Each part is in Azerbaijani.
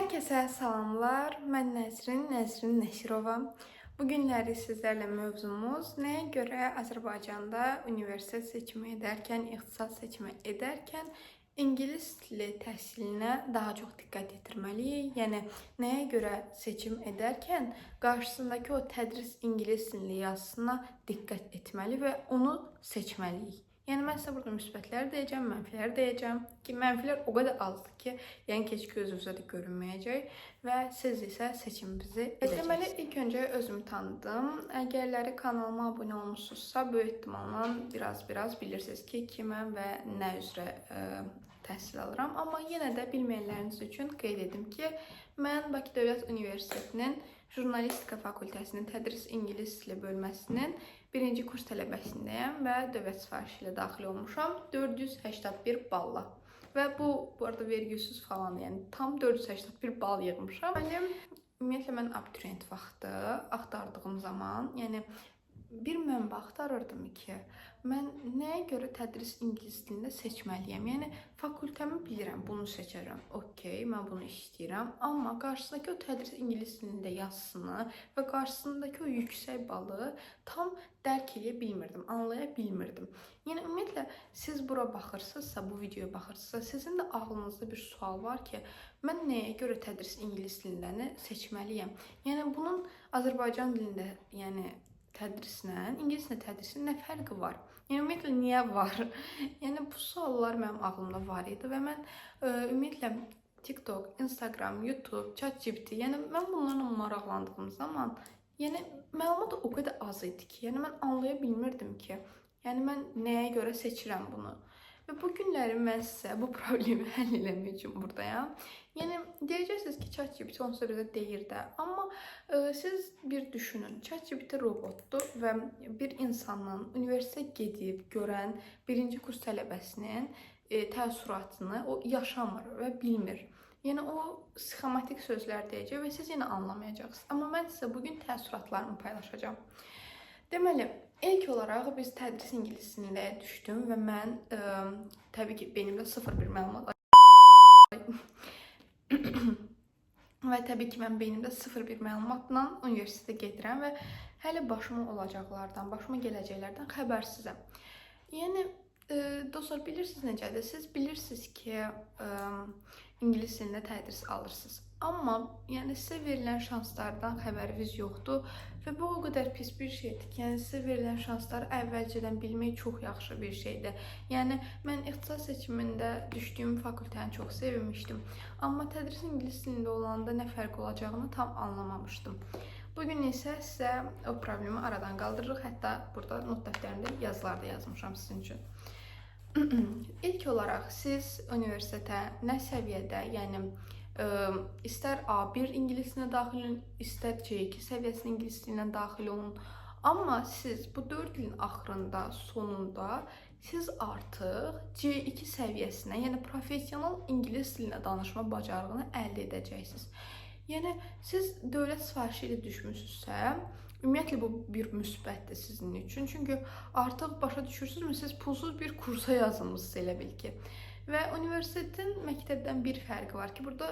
Hər kəsə salamlar. Mən Nəzrin, Nəzrin Nəşirova. Bu günləri sizlərlə mövzumuz nəyə görə Azərbaycanda universitet seçimi edərkən, ixtisas seçimi edərkən ingilis dili təhsilinə daha çox diqqət yetirməliyik? Yəni nəyə görə seçim edərkən qarşısındakı o tədris ingilis dilində yazısına diqqət etməli və onu seçməliyik? Yəni mən sizə burada müsbətləri deyəcəm, mənfiləri deyəcəm ki, mənfilər o qədər azdır ki, yəni ki, heç gözünüzə də görünməyəcək və siz isə seçiminizi edəcəksiniz. Deməli, ilk öncə özümü tanıdım. Əgərləri kanalıma abunə olmusunuzsa, böyük ehtimalla biraz-biraz bilirsiniz ki, kiməm və nə üzrə təhsil alıram. Amma yenə də bilməyənləriniz üçün qeyd edim ki, mən Bakı Dövlət Universitetinin Jurnalistika fakültəsinin tədris ingilis dili bölməsinin birinci kurs tələbəsindəyəm və dövlət sifarişi ilə daxil olmuşam 481 balla. Və bu arada vergülsüz falan, yəni tam 481 bal yığmışam. Mənim ümumiyyətlə mən abituriyent vaxtı axtardığım zaman, yəni bir mənbə axtarırdım ki, mən nəyə görə tədris ingilis dilində seçməliyəm? Yəni fakültəmi bilirəm, bunu seçərəm. Okay, mən bunu istəyirəm, amma qarşısındakı o tədris ingilis dilində yazısını və qarşısındakı o yüksək balı tam dərk eləyə bilmirdim, anlaya bilmirdim. Yəni ümumiyyətlə siz bura baxırsınızsa, bu videoya baxırsınızsa, sizin də ağlınızda bir sual var ki, mən nəyə görə tədris ingilis dilindəni seçməliyəm? Yəni bunun Azərbaycan dilində, yəni tədrislə ingilis dilində tədrisin nə fərqi var? Yəni ümumiyyətlə niyə var? Yəni bu suallar mənim ağlımda var idi və mən ümumiyyətlə TikTok, Instagram, YouTube, ChatGPT, yəni mən bunlarla maraqlandığım zaman, yəni məlumat o qədər az idi ki, yəni mən anlaya bilmirdim ki, yəni mən nəyə görə seçirəm bunu. Və bu günləri mən sizə bu problemi həll eləmək üçün buradayam. Yəni deyəcəksiniz ki, ChatGPT onsuz da bizə deyir də, amma siz bir düşünün. ChatGPT robotdur və bir insanın universitetə gedib görən birinci kurs tələbəsinin təəssüratını o yaşamır və bilmir. Yəni o sxematik sözlər deyəcək və siz yenə anlamayacaqsınız. Amma mən sizə bu gün təəssüratlarımı paylaşacağam. Deməli, ilk olaraq biz tədris ingilis dilində düşdüm və mən təbii ki, beynimdə sıfır bir məlumat və təbii ki, mən beynimdə sıfır bir məlumatla universitetə gedirəm və hələ başıma olacaqlardan, başıma gələcəklərdən xəbərsizəm. Yəni dostlar, bilirsiniz necədir? Siz bilirsiniz ki, ingilis dilində tədris alırsınız. Amma yəni sizə verilən şanslardan xəbəriniz yoxdur və bu o qədər pis bir şeydir ki, yəni sizə verilən şansları əvvəlcədən bilmək çox yaxşı bir şeydir. Yəni mən ixtisas seçimində düşdüyüm fakültəni çox sevmişdim. Amma tədris ingilis dilində olanda nə fərq olacağını tam anlamamışdım. Bu gün isə sizə o problemi aradan qaldırırıq. Hətta burada not dəftərində yazılar da yazmışam sizin üçün. İlk olaraq siz universitetə nə səviyyədə, yəni istər A1 ingilis dilinə daxil olun, istər C2 səviyyəsində ingilis dilinə daxil olun. Amma siz bu 4 ilin axırında, sonunda siz artıq C2 səviyyəsinə, yəni professional ingilis dilində danışma bacarığını əldə edəcəksiniz. Yəni siz dövlət sifarişi ilə düşmüsünüzsə, ümumiyyətlə bu bir müsbətdir sizin üçün. Çünki artıq başa düşürsünüzmü, siz pulsuz bir kursa yazılmısınız elə bil ki. Və universitetin məktəbdən bir fərqi var ki, burada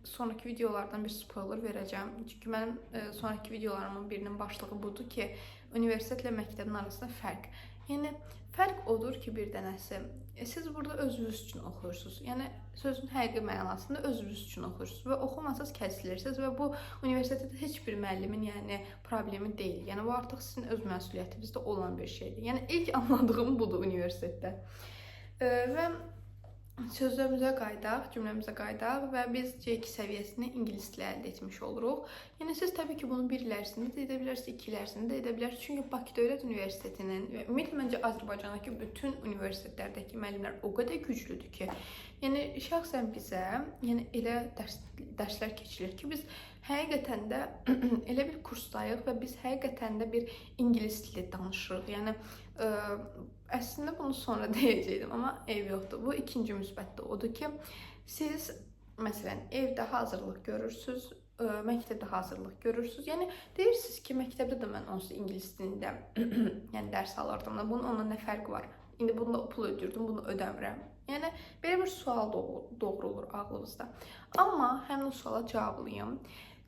sonraki videolardan bir spoiler verəcəm. Çünki mənim sonraki videolarımın birinin başlığı budur ki, universitetlə məktəbin arasında fərq. Yəni fərq odur ki, bir dənəsi siz burada özünüz üçün oxuyursunuz. Yəni sözün həqiqi mənasında özünüz üçün oxuyursunuz və oxumasanız kəsilirsiniz və bu universitetdə heç bir müəllimin, yəni problemi deyil. Yəni bu artıq sizin öz məsuliyyətinizdə olan bir şeydir. Yəni ilk anladığım budur universitetdə. Və sözlərimizə qayıdaq, cümləmizə qayıdaq və biz C2 səviyyəsini ingilis dili əldə etmiş oluruq. Yəni siz təbii ki, bunu bir il ərzində də edə bilərsiniz, 2 il ərzində də edə bilərsiniz. Çünki Bakı Dövlət Universitetinin və ümumiyyətlə məncə Azərbaycandakı bütün universitetlərdəki müəllimlər o qədər güclüdür ki, yəni şəxsən bizə, yəni elə dərslər keçilir ki, biz həqiqətən də elə bir kursdayıq və biz həqiqətən də bir ingilis dili danışırıq. Yəni əslində bunu sonra deyəcəkdim, amma eybi yoxdur. Bu ikinci müsbət də odur ki, siz məsələn evdə hazırlıq görürsüz, məktəbdə hazırlıq görürsüz. Yəni deyirsiniz ki, məktəbdə də mən onsuz ingilis dilində yəni dərs alırdım da. Bunun ondan nə fərqi var? İndi bunda pul ödəyirdim, bunu ödəmirəm. Yəni belə bir sual doğrulur ağlınızda. Amma həmin o suala cavablayım.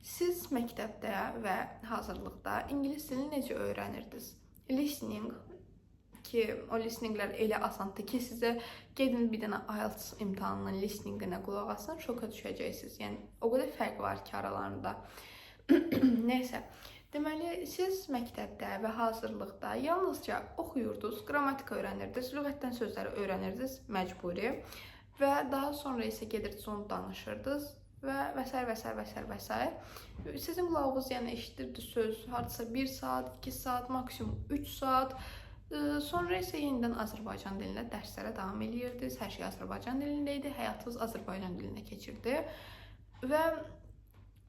Siz məktəbdə və hazırlıqda ingilis dilini necə öyrənirdiniz? Listening ki, o listeninglər elə asandır ki, sizə gedin bir dənə IELTS imtahanının listeninginə qulaq asın, şoka düşəcəksiniz. Yəni o qədər fərq var ki aralarında. Nəysə. Deməli, siz məktəbdə və hazırlıqda yalnızca oxuyurdunuz, qrammatika öyrənirdiniz, lüğətdən sözləri öyrənirdiniz məcburi və daha sonra isə gedirdiniz, onu danışırdınız və və sair və sair və sair və sair. Sizin qulağınız yəni eşidirdi söz hardasa 1 saat, 2 saat, maksimum 3 saat. Sonra isə yenidən Azərbaycan dilində dərslərə davam eləyirdiniz. Hər şey Azərbaycan dilində idi, həyatınız Azərbaycan dilində keçirdi. Və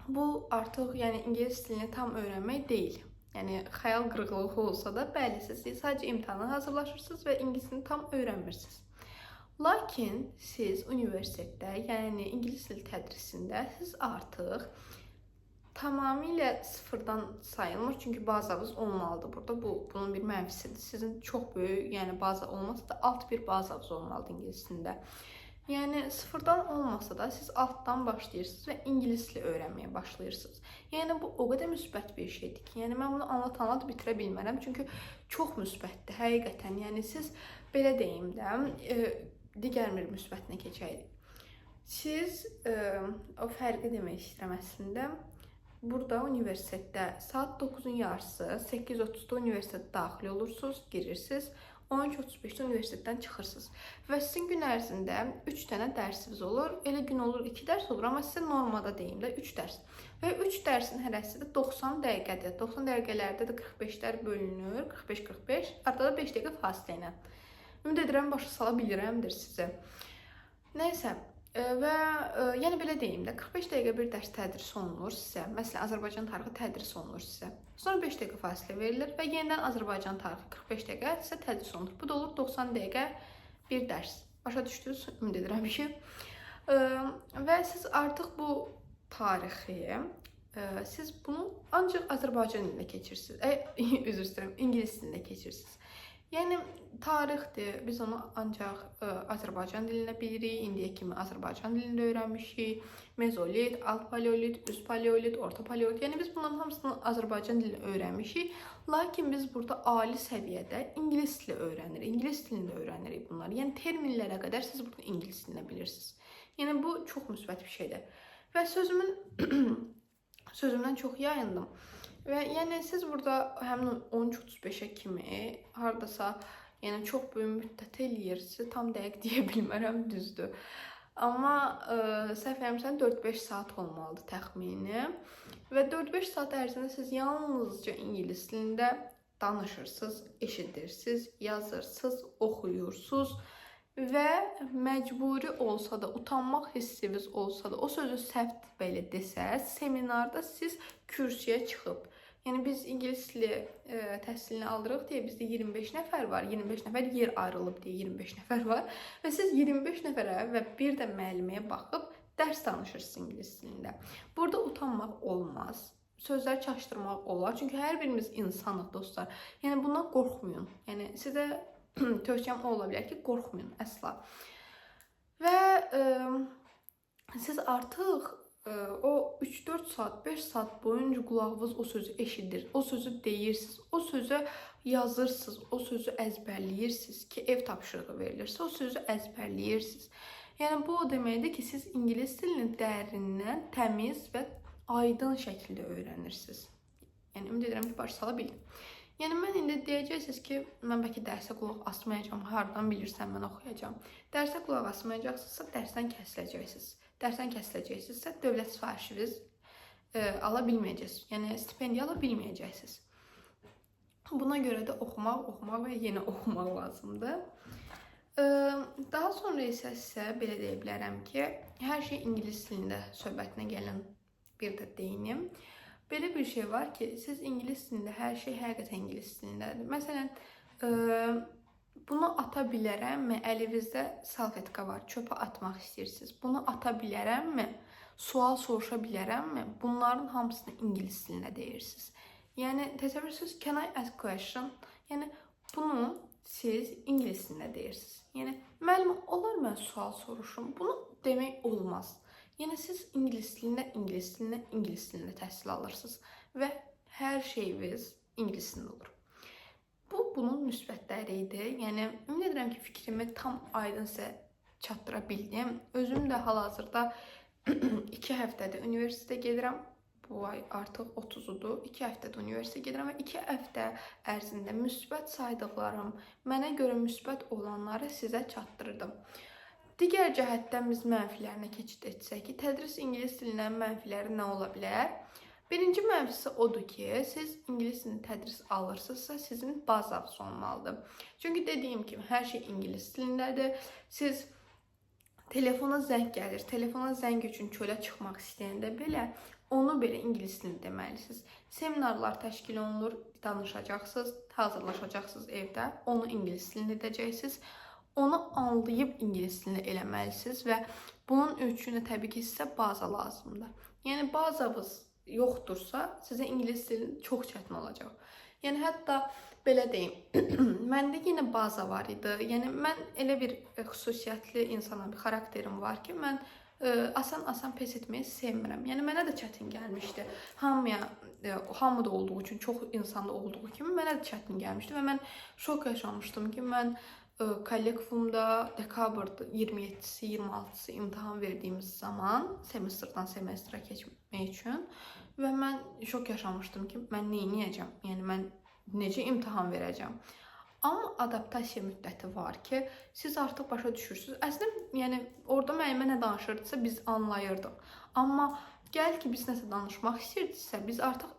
bu artıq yəni ingilis dilini tam öyrənmək deyil. Yəni xəyal qırıqlığı olsa da, bəli, siz sadəcə imtahana hazırlaşırsınız və ingilis dilini tam öyrənmirsiniz. Lakin siz universitetdə, yəni ingilis dili tədrisində siz artıq tamamilə sıfırdan sayılmır. Çünki bazanız olmalıdır burada. Bu bunun bir mənfisidir. Sizin çox böyük, yəni baza olmasa da alt bir bazanız olmalıdır ingilis dilində. Yəni sıfırdan olmasa da siz altdan başlayırsınız və ingilis dili öyrənməyə başlayırsınız. Yəni bu o qədər müsbət bir şeydir ki, yəni mən bunu anlat-anlat bitirə bilmərəm. Çünki çox müsbətdir həqiqətən. Yəni siz belə deyim də, digər bir müsbətinə keçək. Siz o fərqi demək istəyirəm əslində. Burada universitetdə saat 9-un yarısı, 8:30-da universitetə daxil olursunuz, girirsiniz. 12:35-də universitetdən çıxırsınız. Və sizin gün ərzində 3 dənə dərsiniz olur. Elə gün olur 2 dərs olur, amma sizə normada deyim də 3 dərs. Və 3 dərsin hərəsi də 90 dəqiqədir. 90 dəqiqələrdə də 45-lər bölünür. 45-45, arada da 5 dəqiqə fasilə ilə. Ümid edirəm başa sala bilirəmdir sizə. Nəysə, və yəni belə deyim də, 45 dəqiqə bir dərs tədris olunur sizə. Məsələn, Azərbaycan tarixi tədris olunur sizə. Sonra 5 dəqiqə fasilə verilir və yenidən Azərbaycan tarixi 45 dəqiqə sizə tədris olunur. Bu da olur 90 dəqiqə bir dərs. Başa düşdünüz? Ümid edirəm ki. Və siz artıq bu tarixi siz bunu ancaq Azərbaycan dilində keçirsiniz. Üzr istəyirəm, ingilis dilində keçirsiniz. Yəni tarixdir. Biz onu ancaq Azərbaycan dilində bilirik. İndiyə kimi Azərbaycan dilində öyrənmişik. Mezolit, alt paleolit, üst paleolit, orta paleolit. Yəni biz bunların hamısını Azərbaycan dilində öyrənmişik. Lakin biz burada ali səviyyədə ingilis dili öyrənirik. İngilis dilində öyrənirik bunları. Yəni terminlərə qədər siz burada ingilis dilində bilirsiniz. Yəni bu çox müsbət bir şeydir. Və sözümdən çox yayındım. Və yəni siz burada həmin 13:35-ə kimi hardasa yəni çox böyük müddət eləyirsiniz. Tam dəqiq deyə bilmərəm, düzdür. Amma səhv eləmirəmsə 4-5 saat olmalıdır təxmini. Və 4-5 saat ərzində siz yalnızca ingilis dilində danışırsınız, eşidirsiniz, yazırsınız, oxuyursunuz və məcburi olsa da, utanmaq hissiniz olsa da, o sözü səhv belə desəz, seminarda siz kürsüyə çıxıb, yəni biz ingilis dili təhsilini alırıq deyə bizdə 25 nəfər var. 25 nəfər yer ayrılıb deyə 25 nəfər var və siz 25 nəfərə və bir də müəlliməyə baxıb dərs danışırsınız ingilis dilində. Burada utanmaq olmaz. Sözlər çaşdırmaq olar. Çünki hər birimiz insanıq, dostlar. Yəni bundan qorxmayın. Yəni sizə tövsiyəm o ola bilər ki, qorxmayın əsla. Və siz artıq o 3-4 saat, 5 saat boyunca qulağınız o sözü eşidir, o sözü deyirsiniz, o sözü yazırsınız, o sözü əzbərləyirsiniz ki, ev tapşırığı verilirsə, o sözü əzbərləyirsiniz. Yəni bu o deməkdir ki, siz ingilis dilini dərindən, təmiz və aydın şəkildə öyrənirsiniz. Yəni ümid edirəm ki, başa sala bildim. Yəni mən indi deyəcəksiniz ki, mən bəlkə dərsə qulaq asmayacağam, hardan bilirsən mən oxuyacağam. Dərsə qulaq asmayacaqsınızsa, dərsdən kəsiləcəksiniz. Dərsdən kəsiləcəksinizsə, dövlət sifarişiniz ala bilməyəcəksiniz. Yəni stipendiya ala bilməyəcəksiniz. Buna görə də oxumaq, oxumaq və yenə oxumaq lazımdır. Daha sonra isə sizə belə deyə bilərəm ki, hər şey ingilis dilində söhbətinə gəlin bir də deyinim. Belə bir şey var ki, siz ingilis dilində hər şey həqiqətən ingilis dilindədir. Məsələn, bunu ata bilərəmmi? Əlinizdə salfetka var, çöpə atmaq istəyirsiniz. Bunu ata bilərəmmi? Sual soruşa bilərəmmi? Bunların hamısını ingilis dilində deyirsiniz. Yəni təsəvvür edirsiniz, can I ask question? Yəni bunu Siz ingilis dilində deyirsiniz. Yəni müəllim, olar mən sual soruşum? Bunu demək olmaz. Yəni siz ingilis dilində, ingilis dilində, ingilis dilində təhsil alırsınız və hər şeyiniz ingilis dilində olur. Bu bunun müsbətləri idi. Yəni ümid edirəm ki, fikrimi tam aydın sizə çatdıra bildim. Özüm də hal-hazırda 2 həftədir universitetə gedirəm. Bu ay artıq 30-udur. 2 həftədir universitetə gedirəm və 2 həftə ərzində müsbət saydıqlarım, mənə görə müsbət olanları sizə çatdırdım. Digər cəhətdən biz mənfilərinə keçid etsək ki, tədris ingilis dilindən mənfiləri nə ola bilər? Birinci mənfisi odur ki, siz ingilis dilini tədris alırsınızsa, sizin bazanız olmalıdır. Çünki dediyim kimi, hər şey ingilis dilindədir. Siz telefona zəng gəlir, telefona zəng üçün çölə çıxmaq istəyəndə belə onu belə ingilis dilində deməlisiniz. Seminarlar təşkil olunur, danışacaqsınız, hazırlaşacaqsınız evdə, onu ingilis dilində edəcəksiniz. Onu anlayıb ingilis dilində eləməlisiniz və bunun üçün də təbii ki, sizə baza lazımdır. Yəni bazanız yoxdursa, sizə ingilis dili çox çətin olacaq. Yəni hətta belə deyim, məndə yenə baza var idi. Yəni mən elə bir xüsusiyyətli insanam, bir xarakterim var ki, mən asan-asan pes etməyi sevmirəm. Yəni mənə də çətin gəlmişdi. Hamıya, hamıda olduğu üçün, çox insanda olduğu kimi mənə də çətin gəlmişdi və mən şok yaşamışdım ki, mən kollekvumda dekabr 27-si, 26-sı imtahan verdiyimiz zaman semestrdan semestra keçmək üçün və mən şok yaşamışdım ki, mən nə edəcəm? Yəni mən necə imtahan verəcəm? Amma adaptasiya müddəti var ki, siz artıq başa düşürsünüz. Əslində, yəni orada müəllimə nə danışırdısa biz anlayırdıq. Amma gəl ki, biz nəsə danışmaq istəyirdisə, biz artıq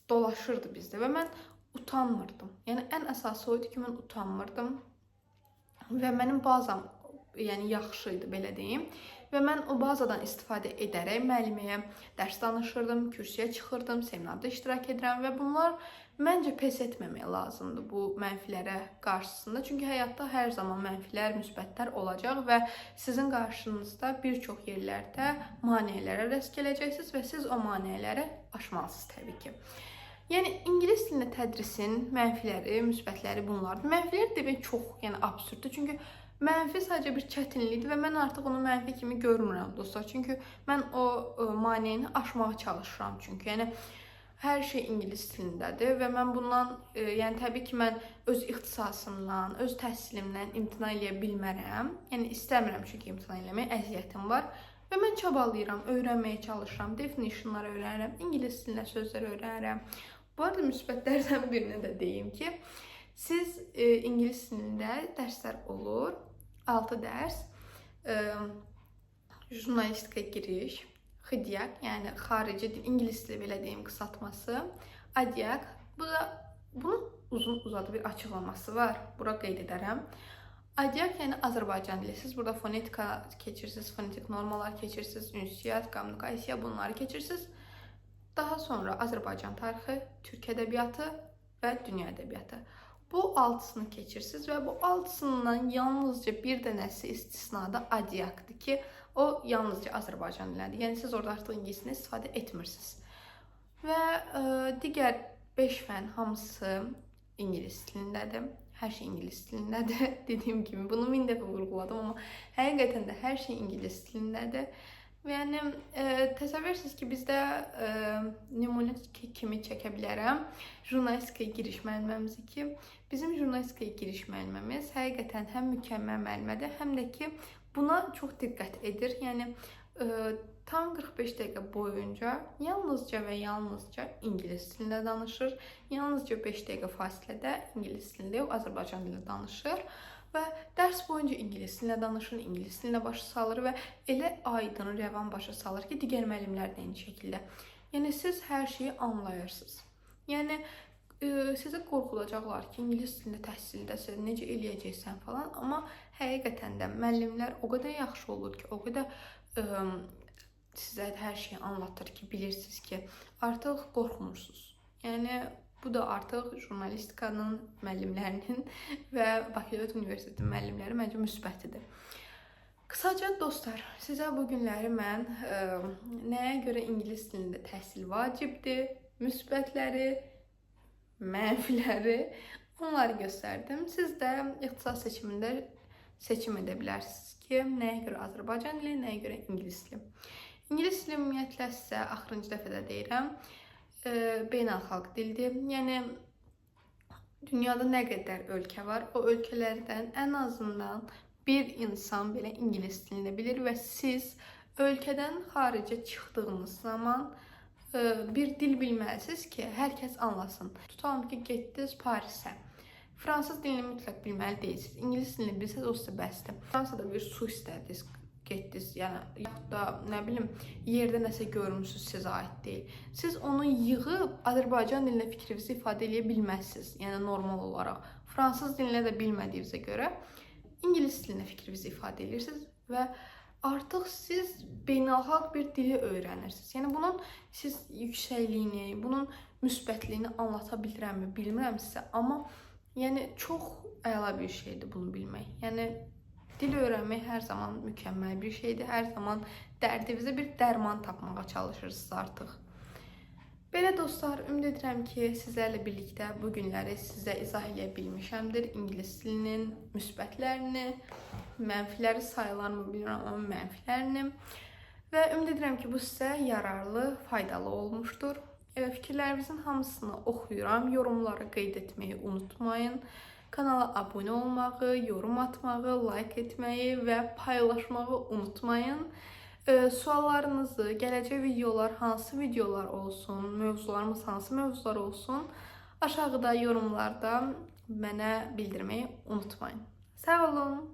dolaşırdı bizdə və mən utanmırdım. Yəni ən əsası o idi ki, mən utanmırdım və mənim bazam yəni yaxşı idi, belə deyim. Və mən o bazadan istifadə edərək müəlliməyə dərs danışırdım, kürsüyə çıxırdım, seminarda iştirak edirəm və bunlar məncə pes etməmək lazımdır bu mənfilərə qarşısında. Çünki həyatda hər zaman mənfilər, müsbətlər olacaq və sizin qarşınızda bir çox yerlərdə maneələrə rast gələcəksiniz və siz o maneələri aşmalısınız təbii ki. Yəni ingilis dilində tədrisin mənfiləri, müsbətləri bunlardır. Mənfilər demək çox, yəni absurddur. Çünki mənfi sadəcə bir çətinlikdir və mən artıq onu mənfi kimi görmürəm dostlar. Çünki mən o maneəni aşmağa çalışıram çünki. Yəni hər şey ingilis dilindədir və mən bundan, yəni təbii ki, mən öz ixtisasımdan, öz təhsilimdən imtina eləyə bilmərəm. Yəni istəmirəm çünki imtina eləmək, əziyyətim var. Və mən çabalayıram, öyrənməyə çalışıram, definitionlar öyrənirəm, ingilis dilində sözlər öyrənirəm. Bu arada müsbətlərdən birini də deyim ki, siz ingilis dilində dərslər olur. 6 dərs, jurnalistikaya giriş, XDİAK, yəni xarici dil, ingilis dili belə deyim qısaltması, ADİAK, bu da bunun uzun uzadı bir açıqlaması var. Bura qeyd edərəm. ADİAK, yəni Azərbaycan dili. Siz burada fonetika keçirsiniz, fonetik normalar keçirsiniz, ünsiyyət, kommunikasiya bunları keçirsiniz. Daha sonra Azərbaycan tarixi, türk ədəbiyyatı və dünya ədəbiyyatı. Bu altısını keçirsiniz və bu altısından yalnızca bir dənəsi istisnada ADİAKdır ki, o yalnızca Azərbaycan dilinədir. Yəni siz orada artıq ingilis dilini istifadə etmirsiniz. Və digər 5 fən hamısı ingilis dilindədir. Hər şey ingilis dilindədir. Dediyim kimi bunu 1000 dəfə vurğuladım, amma həqiqətən də hər şey ingilis dilindədir. Yəni təsəvvür edirsiniz ki, bizdə nümunə kimi çəkə bilərəm jurnalistikaya giriş müəlliməmizi ki, bizim jurnalistikaya giriş müəlliməmiz həqiqətən həm mükəmməl müəllimədir, həm də ki, buna çox diqqət edir. Yəni tam 45 dəqiqə boyunca yalnızca və yalnızca ingilis dilində danışır. Yalnızca 5 dəqiqə fasilədə ingilis dilində yox, Azərbaycan dilində danışır. Və dərs boyunca ingilis dilində danışır, ingilis dilində başa salır və elə aydın, rəvan başa salır ki, digər müəllimlər də eyni şəkildə. Yəni siz hər şeyi anlayırsınız. Yəni sizə qorxulacaqlar ki, ingilis dilində təhsildəsən, necə eləyəcəksən falan, amma həqiqətən də müəllimlər o qədər yaxşı olur ki, o qədər sizə hər şeyi anlatır ki, bilirsiniz ki, artıq qorxmursunuz. Yəni bu da artıq jurnalistikanın müəllimlərinin və Bakı Dövlət Universitetinin müəllimləri məncə müsbətidir. Qısaca dostlar, sizə bu günləri mən nəyə görə ingilis dilində təhsil vacibdir, müsbətləri, mənfiləri, Onları göstərdim. Siz də ixtisas seçimində seçim edə bilərsiniz ki, nəyə görə Azərbaycan dili, nəyə görə ingilis dili. İngilis dili ümumiyyətlə sizə axırıncı dəfə də deyirəm, beynəlxalq dildir. Yəni dünyada nə qədər ölkə var, o ölkələrdən ən azından bir insan belə ingilis dilini bilir və siz ölkədən xaricə çıxdığınız zaman bir dil bilməlisiniz ki, hər kəs anlasın. Tutalım ki, getdiniz Parisə. Fransız dilini mütləq bilməli deyilsiniz. İngilis dilini bilsəniz o sizə bəsdir. Fransada bir su istədiniz, getdiniz, yəni yaxud da nə bilim yerdə nəsə görmüsüz, sizə aid deyil. Siz onu yığıb Azərbaycan dilində fikrinizi ifadə eləyə bilməzsiniz. Yəni normal olaraq. Fransız dilinə də bilmədiyinizə görə ingilis dilində fikrinizi ifadə edirsiniz və artıq siz beynəlxalq bir dili öyrənirsiniz. Yəni bunun siz yüksəkliyini, bunun müsbətliyini anlata bilirəmmi, bilmirəm sizə, amma yəni çox əla bir şeydir bunu bilmək. Yəni dil öyrənmək hər zaman mükəmməl bir şeydir. Hər zaman dərdinizə bir dərman tapmağa çalışırsınız artıq. Belə dostlar, ümid edirəm ki, sizlərlə birlikdə bu günləri sizə izah eləyə bilmişəmdir. İngilis dilinin müsbətlərini, mənfiləri sayılarmı bilmirəm, amma mənfilərini və ümid edirəm ki, bu sizə yararlı, faydalı olmuşdur. Fikirlərinizin hamısını oxuyuram. Yorumlara qeyd etməyi unutmayın. Kanala abunə olmağı, yorum atmağı, like etməyi və paylaşmağı unutmayın. Suallarınızı, gələcək videolar hansı videolar olsun, mövzularımız hansı mövzular olsun, aşağıda yorumlarda mənə bildirməyi unutmayın. Sağ olun.